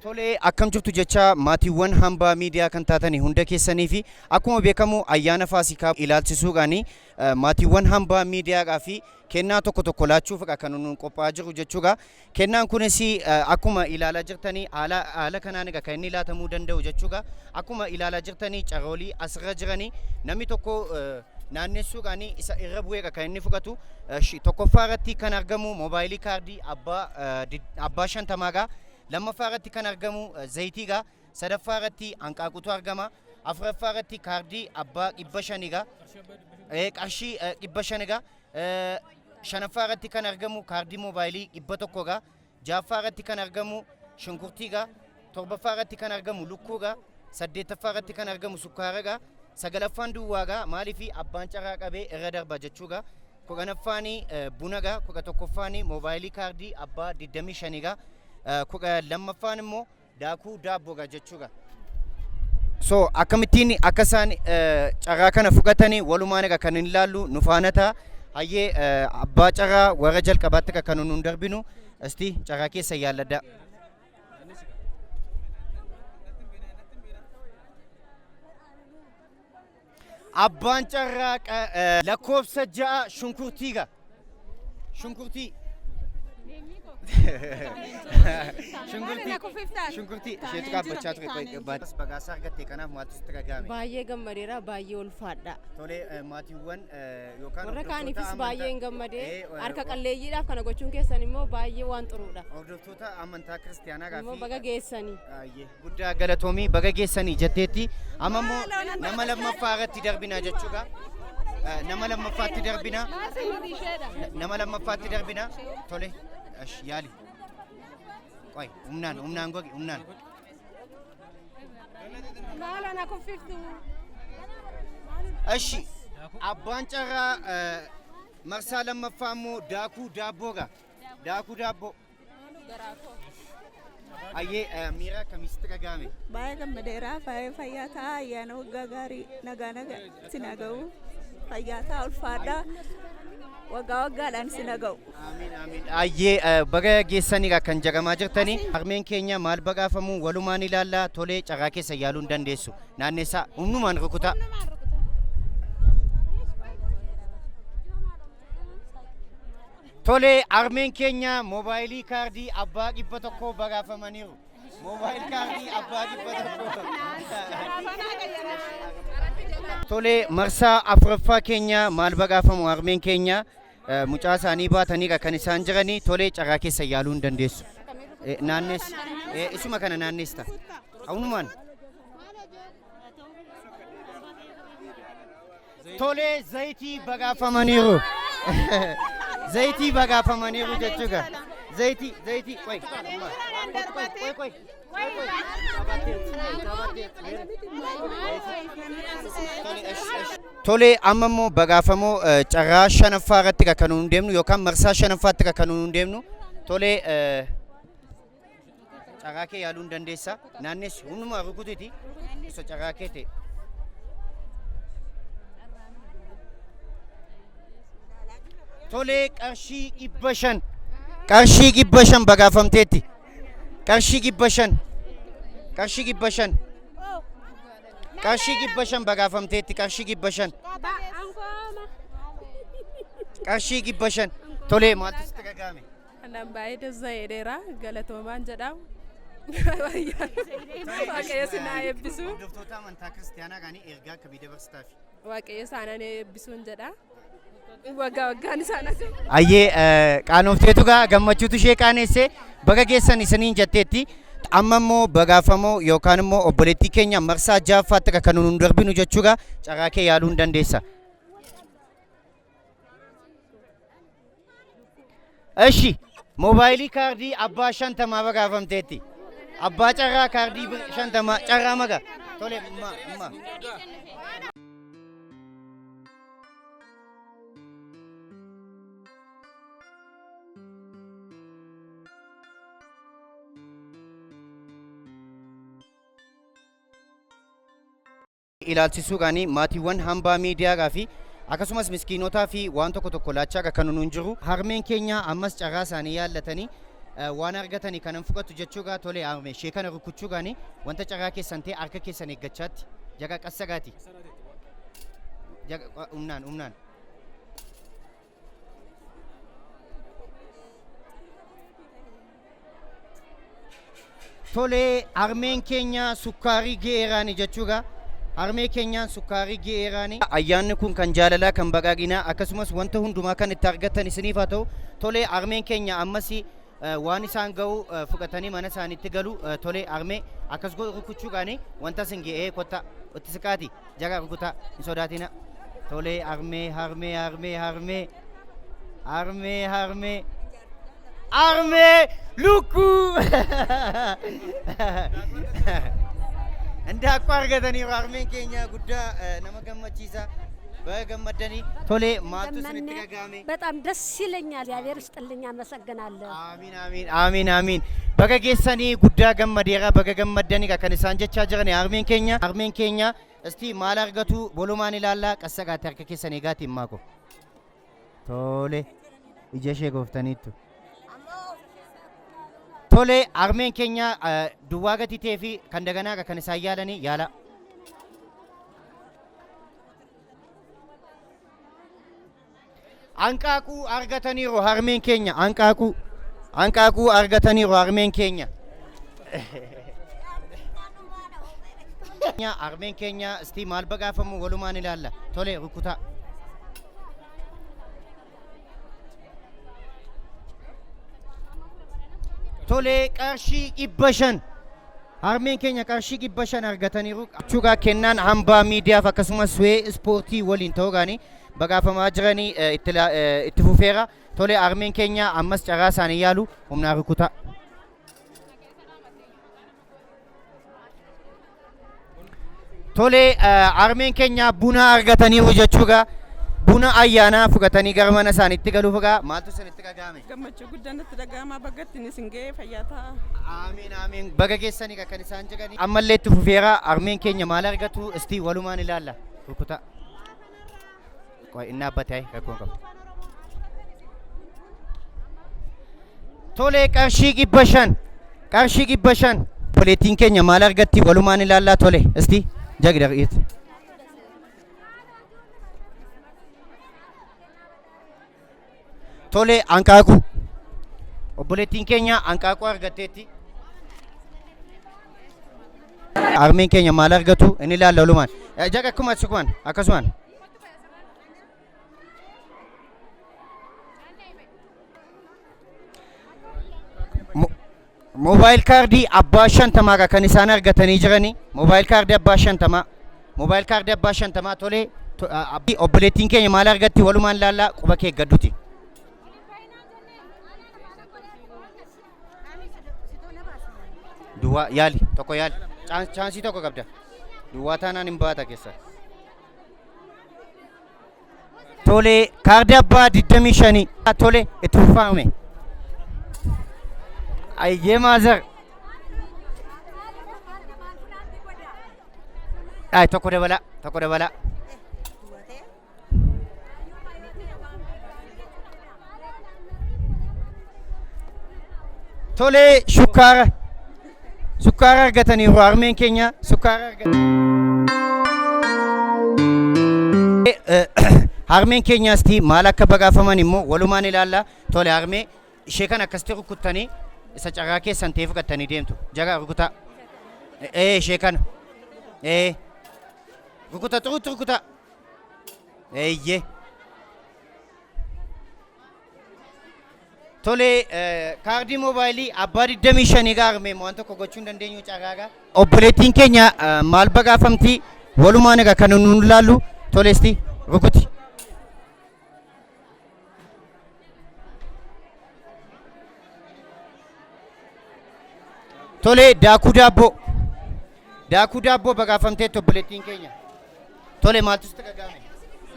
Tolee, akkam jirtu jecha maatiiwwan Hambaa Miidiyaa kan taatanii hunda keessanii fi akkuma beekamu ayyaana Faasikaa ilaalchisuudhaan maatiiwwan Hambaa Miidiyaadhaa fi kennaa tokko tokko laachuufidha kan nuun qophaa'aa jiru jechuudha. Kennaan kunis akkuma ilaalaa jirtanii haala haala kanaanidha kan inni laatamuu danda'u jechuudha. Akkuma ilaalaa jirtanii carroolii asirra jiranii namni tokko naannessuudhaan isa irra bu'eedha kan inni fudhatu. Tokkoffaa irratti kan argamu moobaayilii kaardii abbaa shantamaadha. Lammaffaa irratti kan argamu zayitiidha. Sadaffaa irratti hanqaaquutu argama. Afuraffaa irratti kaardii abbaa 500dha. Qarshii 500dha. Shanaffaa irratti kan argamu kaardii moobaayilii 100dha. Ja'affaa irratti kan argamu shunkurtiidha. Torbaffaa irratti kan argamu lukkuudha. Saddeettaffaa irratti kan argamu sukkaaradha. Sagalaffaan duwwaadha. Maaliif abbaan carraa qabee irra darba jechuudha. Kudhanaffaan bunadha. 11ffaan moobaayilii kaardii abbaa 25dha. 12ffaan immoo daakuu daabboodha jechuudha. So akkamittiin akka isaan carraa kana fudhatanii walumaan kan hin ilaallu nu faana ta'a. Hayyee, abbaa carraa warra jalqabaatti kan nuun darbinu isti carraa keessa yaalladha. Abbaan carraa lakkoofsa 6 shunkurtiiga. Shunkurtii. Shunkurtii. Shunkurtii isheetu dhaabbachaa ture. Bagaasaa argatte kanaaf maaltu sitti dhaga'ame? Baay'ee gammadeera, baay'ee ulfaadha. Tolee, maatiiwwan yookaan Warra hordoftoota kaaniifis amantaa- baay'ee hin gammadee, harka qalleeyyiidhaaf kana gochuun keessan immoo baay'ee waan xuruudha. Hordoftoota amantaa kiristiyaanaa Immoo fi baga geessanii. Baay'ee guddaa galatoomii, baga geessanii jetteetti. Amma immoo nama lammaffaa irratti darbina jechuudha. Nama lammaffaatti darbina. Nama lammaffaatti darbina. Tole, ash, yaali. Qoy, humnaan, humnaan gogi, humnaan. Maala na kuffiftu. Ashi, abbaan carraa marsaa lammaffaa immoo daakuu daabboodha. Daakuu daabboo. Ayyee, miira akkamii sitti dhaga'ame? Baay'ee gammadeera. Fayyaa ta'a. Ayyaana waggaa gaarii nagaa nagaa sin haa ga'u. Fayyaa ta'a, ulfaadha. Waggaa waggaadhaan sin haa ga'u. Amiin, amiin. Ayyee, baga geessanidha kan jedhamaa jirtanii. Harmeen keenya maal badhaafamu walumaan ilaallaa. Tolee, carraa keessa yaaluu hin dandeessu. Naannessaa, humnumaan rukutaa. Tolee, harmeen keenya moobaayilii kaardii abbaa 100 badhaafamaniiru. Moobaayil kaardii abbaa 100. Tolee, marsaa afuraffaa keenya maal badhaafamu harmeen keenya? Mucaa isaanii baataniidha kan isaan jiranii. Tolee, carraa keessa yaaluu hin dandeessu. Naannees isuma kana naanneesta. Humnumaan. Tolee, zayitii badhaafamaniiru. Zayitii badhaafamaniiru jechuudha. Zayitii, zayitii, qoy. Qoy, qoy, qoy. Tolee, amma immoo badhaafamoo carraa shanaffaa irratti kan nuun deemnu yookaan marsaa shanaffaatti kan nuun deemnu. Tolee, carraa kee yaaluu hin dandeessa. Naannessi, humnuma rukututi. Isa carraa kee ta'e. Tolee, qarshii 500. Qarshii 500 badhaafamteetti. Qarshii 500. Qarshii 500. Qarshii 500 badhaafamteetti. Qarshii 500. Qarshii 500. Tolee, maaltu sitti dhaga'ame? Anaan baay'ee dassa'eedheera, galatoomaan jedha. Waaqayyo si naa eebbisu. Hordoftoota amantaa kiristiyaanaa kaanii ergaa akkamii dabarsitaafi? Waaqayyo isaan eebbisuun jedha. Waggaa waggaan isaan akka. Ayyee, qaanofteetu gaa gammachuutu ishee qaaneesse, baga geessan isiniin jetteetti. Amma immoo bagaafamoo yookaan immoo obboleettii keenya marsaa ja'affaatti akka kan nuun darbinu jechuudha. Carraa kee yaaluu hin dandeessa. Eshi moobaayilii kaardii abbaa 50 bagaafamteetti. Abbaa carraa kaardii 50 carraa maga. Tole ma ma. Ilaalchisuudhaan maatiiwwan hambaa miidiyaadhaa fi akkasumas miskiinotaa fi waan tokko tokko laachaa kan nuun jiru. Harmeen keenya ammas carraa isaanii yaallatanii waan argatanii kanan fudhatu jechuudha. Tole harmee ishee kana rukuchuudhaan wanta carraa keessan ta'e harka keessan eeggachaatti jaqa qassagaati. Jaqa humnaan humnaan. Tole harmeen keenya sukkaarii ge'eeraani jechuudha. Harmee keenyaan sukkaarii ge'eeraani. Ayyaanni kun kan jaalalaa kan baqaaqinaa akkasumas wanta hundumaa kan itti argatan isiniif haa ta'u. Tole harmeen keenya ammas waan isaan ga'u fudhatanii mana isaaniitti galu. Tole harmee akkas rukuchuudhaan wanta isin ge'ee kotta itti siqaati jaga rukutaa hin sodaatina. Tole harmee harmee harmee harmee harmee harmee harmee lukkuu Indaaqqoo argataniiru harmeen keenya guddaa nama gammachiisa. Baga gammaddanii. Tole maaltu isinitti dhaga'ame? በጣም ደስ ይለኛል። እግዚአብሔር ይስጥልኝ፣ አመሰግናለሁ። Amiin amiin amiin amiin. Baga geessanii guddaa gammadeera baga gammaddanii kan isaan jechaa jiran harmeen keenya. Harmeen keenya isti maal argatu bolumaan ilaallaa qassagaatti harka keessan eegaati himmaa ko. Tole ija ishee gooftaniittu. Tole harmeen keenya duwwaa gatii ta'ee fi kan daganaa kan isaan yaalanii yaala. Hanqaaquu argataniiru harmeen keenya hanqaaquu hanqaaquu argataniiru harmeen keenya. Harmeen keenya isti maal bagaafamu walumaan ilaalla. Tole rukutaa. Tole qarshii 500 harmeen keenya qarshii 500 argataniiru. Jechuudha kennaan hambaa miidiyaaf akkasumas su'ee ispoortii waliin ta'uudhaan bagaafamaa jiranii itti fufeera. Tole harmeen keenya ammas carraa isaanii yaalu humnaa rukutaa. Tole harmeen keenya buna argataniiru jechuudha. Buna ayyaanaa fudhatanii gara mana isaaniitti galuuf egaa maaltu isinitti dhaga'ame? Gammachuu guddaan natti dhaga'ama baggatti isin ga'ee fayyaa ta'a. Amiin amiin baga geessanii kan isaan jedhanii. Ammallee itti fufeera harmeen keenya maal argatu isti walumaan ilaalla. Rukutaa. Qoy inni dhaabbate rakkoon qabu. Tole qarshii 500 qarshii 500 obboleettiin keenya maal argatti walumaan ilaallaa tole isti jagi dar'iit. Tole hanqaaquu obboleettiin keenya hanqaaquu argatteetti. Harmeen keenya maal argatu inni ilaalla walumaan. Jaga akkuma akkasumaan akkasumaan. Moobaayil kaardii abbaa 50 kan isaan argatanii jiranii. Moobaayil kaardii abbaa 50. Moobaayil kaardii abbaa 50 tolee obboleettiin keenya maal argatti walumaan ilaallaa quba kee gadduti. Duwwaa yaali tokko yaali chaansii tokko qabda. Duwwaa taanaan hin baata keessa. Tole kaardii abbaa 25 tole itti fufame. Ayyee maazar. Ay tokko dabala tokko dabala. Tole shukkaara sukkaara argataniiru harmeen keenya sukkaara argatanii. Harmeen keenyaasti maal akka bagaafaman immoo walumaan ilaalla. Tole harmee ishee kan akkasitti rukuttanii isa carraa keessan ta'ee fudhattanii deemtu. Jaga rukutaa. Ishee kana. Rukuta xurutti rukutaa. Eeyyee. Tole, kaardii moobaayilii abbaa 25 egaa armeem waan tokko gochuu hin dandeenyu carraagaa. Obboleettiin keenya maal bagaafamti walumaan egaa kan nuun ilaallu tolesti rukuti. Tole daakuu daabboo. Daakuu daabboo bagaafamteetti obboleettiin keenya. Tole maaltu sitti dhaga'ame?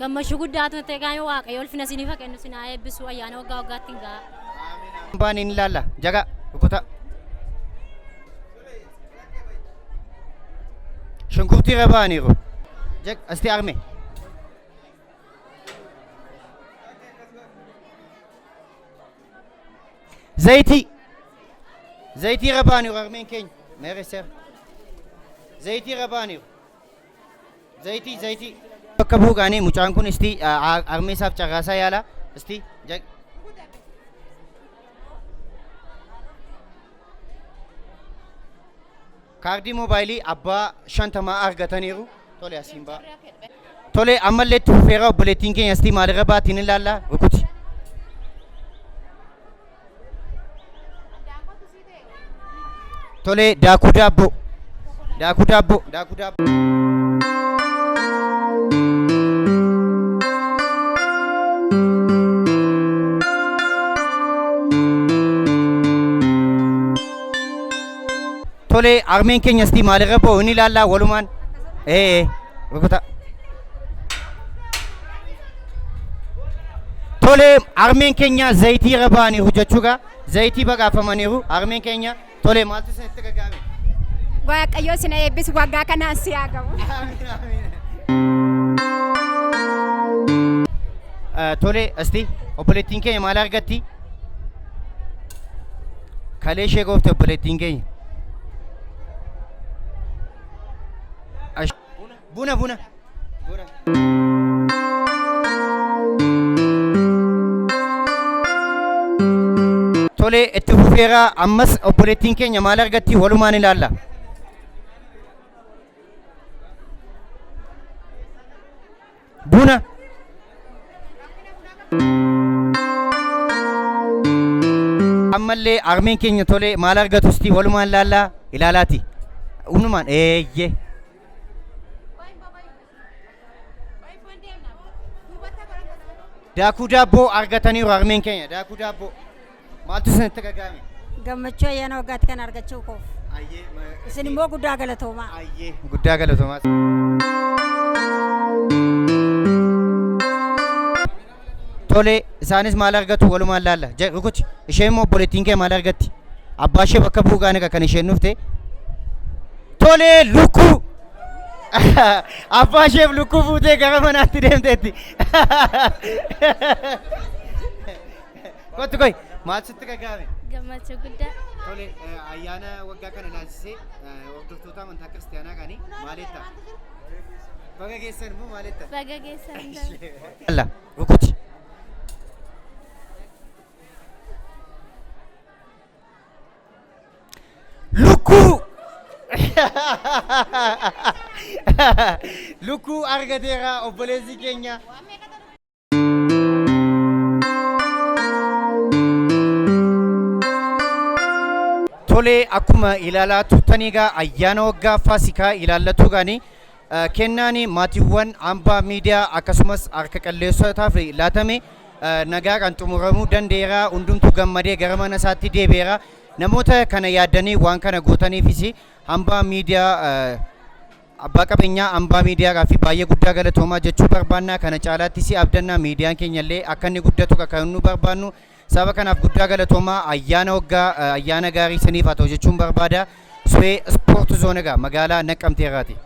Gammachuu guddaatu natti dhaga'ame Waaqayyo ulfina isiniif haa kennu isin haa eebbisu ayyaana waggaa waggaatti hin ga'a. Hambaan hin ilaalla. Jaga rukuta. Shunkurtii irra ba'aniiru. Jag asti arme. Zayitii. Zayitii irra ba'aniiru harmeen keenya. Meerre seera. Zayitii irra ba'aniiru. Zayitii zayitii. Bakka buuqaanii mucaan kun isti harmee isaaf carraasaa yaala. Isti jag. Kaardii moobaayilii abbaa 50 argataniiru. Tole asiin ba'a. Tole ammallee itti fufeera obboleettiin keenya isti maalirra baatiin ilaalla rukuti. Tole daakuu daabboo. Daakuu daabboo. Daakuu daabboo. Tole harmeen keenya isti maalirra ba'u ni ilaalla walumaan. Ee rukuta. Tole harmeen keenya zayitii irra ba'aniiru jechuudha. Zayitii baqaafamaniiru harmeen keenya. Tole maaltu isinitti dhaga'ame? Waaqayyo isin eebbisu waggaa kanaan si haa ga'u. Tole asti obboleettiin keenya maal argatti? Kalee ishee goofte obboleettiin keenya. Buna buna. Buna. Tole itti fufeera ammas obboleettiin keenya maal argatti walumaan ilaalla. Buna. Ammallee harmeen keenya tole maal argatu isti walumaan ilaalla ilaalaati. Unumaan eeyyee. Daakuu daabboo argataniiru harmeen keenya daakuu daabboo. Maaltu isinitti dhaga'ame? Gammachuu ayyaana waggaatti kan argachuu koof. Isin immoo guddaa galatoomaa. Ayyee guddaa galatoomaa. Tole isaanis maal argatu walumaan laalla. Rukuti isheen immoo obboleettiin kee maal argatti? Abbaa ishee bakka bu'uudhaan egaa kan isheen dhufte. Tole lukkuu! Abbaa isheef lukkuu fuutee gara manaatti deemteetti. Kottu koi maal sitti dhaga'ame? Gammachuu guddaa. Tole ayyaana waggaa kana ilaalchisee hordoftoota amantaa kiristaanaa kaanii maal jetta? Baga geessan immoo maal jetta? Baga geessan. Alla rukuti. Lukkuu! Lukkuu argateera obboleessi keenya. Tole akkuma ilaalaa turtan egaa ayyaana waggaa Faasikaa ilaallatuudhaan kennaan maatiiwwan hambaa miidiyaa akkasumas harka qalleessotaaf laatame nagaadhaan xumuramuu danda'eera. Hundumtuu gammadee gara mana isaatti deebi'eera. Namoota kana yaaddanii waan kana gootaniifis hambaa miidiyaa abbaa qabeenyaa hambaa miidiyaadhaa fi baay'ee guddaa galatoomaa jechuu barbaanna. Kana caalaattis abdannaa miidiyaan keenya illee akka inni guddatu kan nu barbaannu. Sababa kanaaf guddaa galatoomaa ayyaana waggaa ayyaana gaarii isiniif haa ta'u jechuun barbaada. Suwee Ispoortii Zoon egaa magaalaa Naqqamteerraati.